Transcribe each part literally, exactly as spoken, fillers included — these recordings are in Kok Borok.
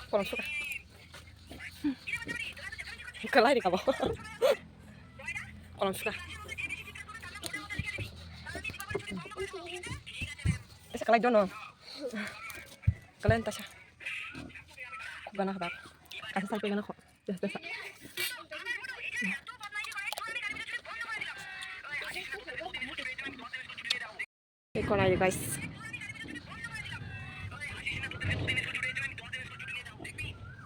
Kolom suka. Kalai ri kabo. Kolom suka. Esa kalai dono. Kalai tasa. Gana haba. Asa sai gana kho. Tasa tasa. Ekolai guys.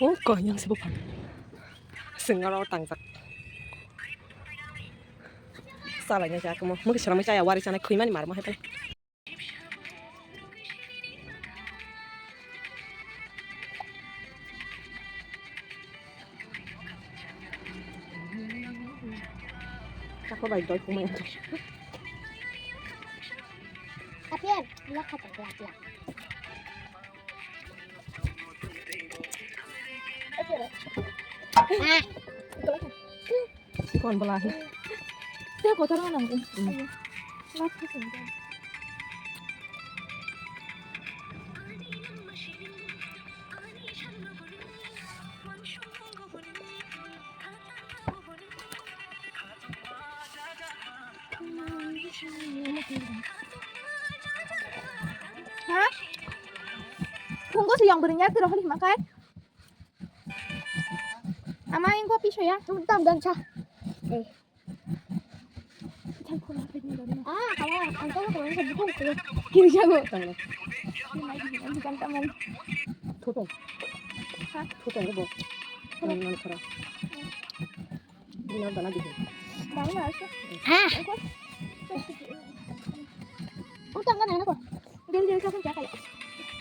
Oh, konyang se buphang. Sengaro tangjak. Salai na jak mo. Mungkin seramai saya wari sana khuimani mar mo hepan. Kako bai doi kumai. Tapi ya, lo kata gelap gelap. Ah. Kon bela. Te kotor nang. Hmm. Last kiss. Ha? Phungo se yang bwrwngya twi rohorli hima kai. Ama ingko pisoya. Tam dan cha. Eh. Ah, kawa, ang kawa kawa sa bukong ko. Kini siya mo. Tama. Ang bukan taman. Thotong. Ha? Thotong bo. Ang nang khara. Ini nang dana di. Dana na sa. Ah. Utang ka na ko. Dil dil sa sa ka.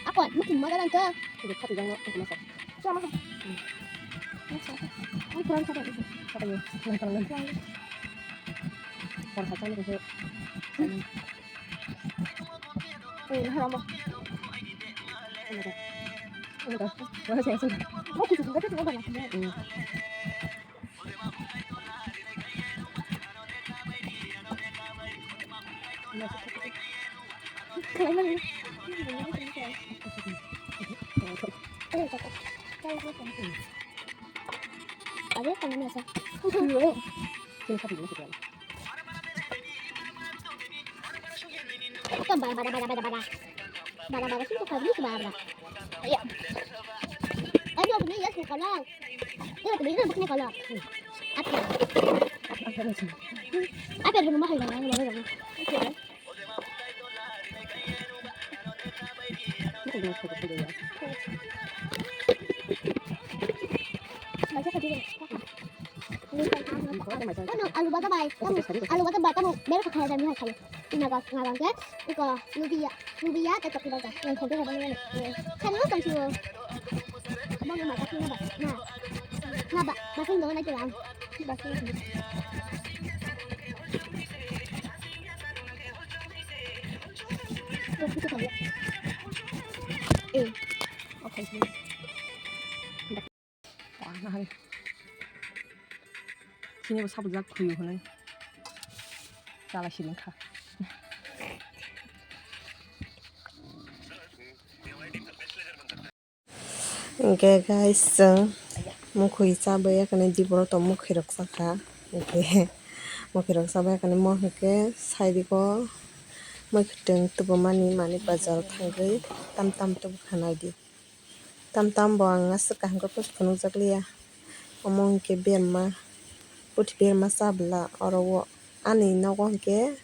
Ako, mukhim mo dalan to. Dil khat jang mo, mukhim mo sa. Sa mo. Ang kurang sa. Sa ni, nang kurang nang. Por sa ni ko. Eh, na mo. Ano ka? Ano ka? Wala sa sa. Mo kusu ka to mo ba na. Ito, bara, bara, bara, bara, bara. Bara, bara, sino ka, sino ka, bara, bara. Iya. Ano, ano, yes, mo ka lang. Ito, ito, ito, ito, ito, ito. Apa? Apa yang rumah yang mana, mana, mana? Oke. Ano, alu bata bai. Alu bata bai. Tamo, bera ka khaya dami hai khaya. Ina ga, nga ga ke. Iko, lubia, lubia, ta toki bata. Yang khode khode ni. Kan lo kan siwo. Abang ma ta na ba. Na. Na ba, ba kan do na ke. Ba kan. Eh. Okay. Tana hai. Sini bo sabuk jak khuyu hwnwi. Chala siling kha. Hwnkhe guys, chwng mukhwi chabai ya kani diboro to mukhwirok chakha. Hwnkhe mukhwirok chabai ya kani mo hwnkhe saidiko muikwthwng tubumani mani bazar thangwi tam tam tubukha naidi. Tam tam bo ang aswk kaham khe phunukjak liya. Omo hwnkhe berma, puthi berma chabwla oro o ani nogo hwnkhe,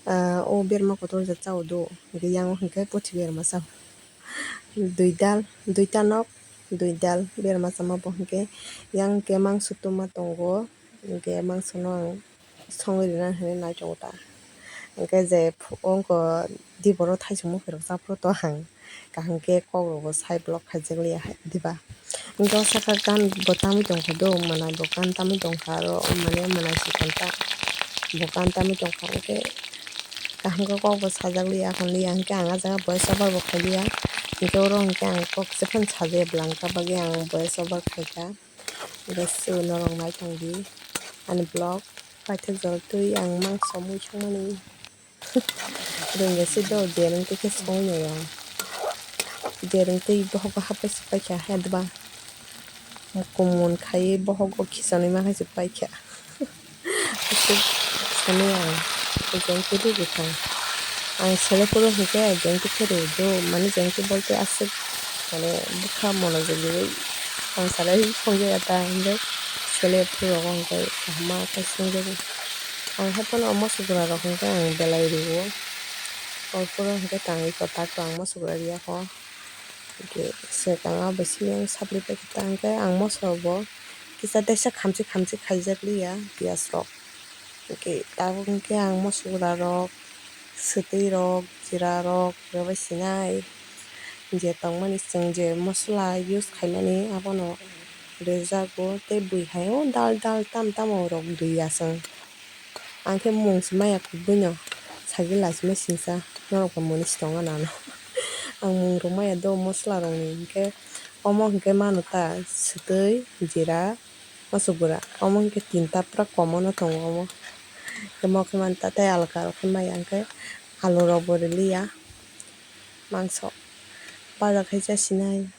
ah, o berma kotor ja chao do, hwnkhe yang o hwnkhe puthi berma chao. Dui dal, duita nok, dui dal berma chama bo hwnkhe yang hwnkhe mangso tuma tongo, hwnkhe mangso no ang songwi rwna hinwi nai tongo ta. Hwnkhe je phu-, wngkha diboro thaisung mukhwirok chaphuru to ang kaham khe kok rokbo sai block khaijak liya hai diba. Hwnkhe o saka gan bo tamwi tongkha do, mwnai bo gan tamwi tongkha aro mane mwnai sikon ta bo gan tamwi tongkha hwnkhe kaham khe kok bo sajak liya hwn liya hwnkhe ang ah jaga voice over bo khai liya hwnkhe oro hwnkhe ang kok se phano sajaya bwla wngkha bagwi ang voice over khaikha. Hwnkhe chwng norok nai tongdi ani vlog paithak jora twi ang mangso mui songmani. Rwngya se do, de nang tei khe songwi nai ang. Dereng tei bohogo hapai se paikha, hedba kumun khaiwi bohogo khichonwi ma khai se paikha. Aswk sanai ang, jengki rwgwi thang. Ang selek phuru hinkhe jengki khe rwgo, mane jengki bolte aswk, mane, bwkha monojak rwui ang salai phunukjaya ta, hinkhe selek phuru rogo hinkhe kaham ma khe swngjagwi. Ang haiphano moso gura rok hinkhe ang belai rwo, o phuru hinkhe tangwi kwtak ang moso gura rwya kho. Hinkhe swkang abo simi ang supply packet ta hinkhe ang moso bo kisa teisa khamchi khamchi khaijak liya piyaj rok. Hinkhe tabuk hinkhe ang moso gura rok, swtwi rok, jira rok rwbai sinai. Je tongmani chwng je mosola use khaimani abono rwjago tei bui hai o dal dal tam tamo rok rwya chwng. Ang khe mung se maya kubui no sagwi lachimai singcha, norok bo muni se tongo nang no. Ang mung rok maya do mosola rok ni, hinkhe omo hinkhe mano ta swtwi, jira, moso gura, omo hinkhe tinta pura common o tongo omo. Hinkhe mo khe manta tei alka rok khe maya, hinkhe alu rok bo rwliya. Mangso bajak hai chasinai.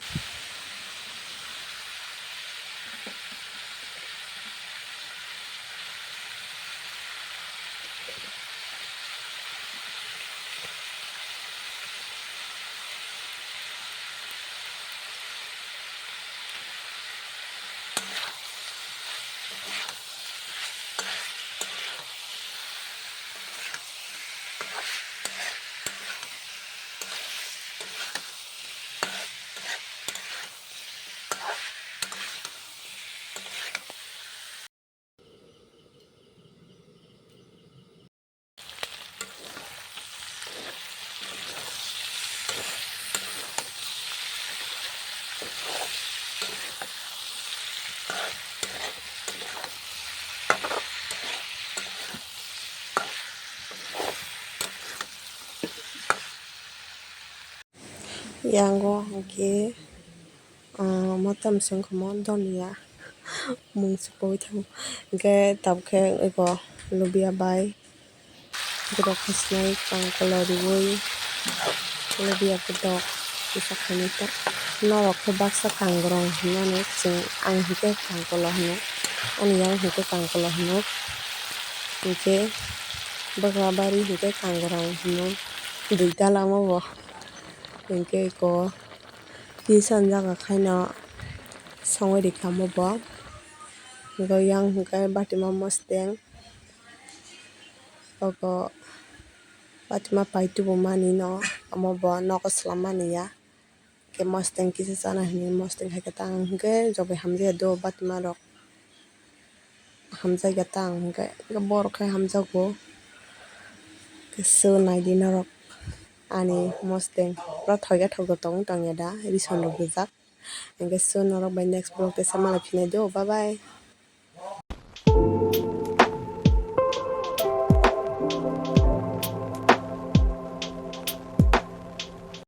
Yango hinkhe, ah, motom se wngkha mo dolia mung se pui thango. Hinkhe tabuk khe eko lubia bai borok khasinai kangkolo riui lubia kodok kisa khainai ta. Norok khe baksa kangrong hinmano chwng, ang hinkhe kangkolo hino, ani yang hinkhe kangkolo hino. Hinkhe bwkra bari hinkhe kangrong hino, duita lama bo. Hinkhe eko tisa jaga khaino songwi rikha omo bo. Hinkhe yang hinkhe batima mosteng, oko batima pai tubumani no, omo bo nogo swlammani ya. Khe mosteng kisa chana hinwi mosteng hai khe ta ang hinkhe jobai hamjakya do batima rok. Hamjakya ta ang hinkhe, hinkhe borok khe hamjago. Khe sw naidi norok ani mosteng pura thoikhe thokjak tongwi tongya da, rison rok rijak. Hinkhe sw norok bai next vlog tesa malai phinai do, bye bye.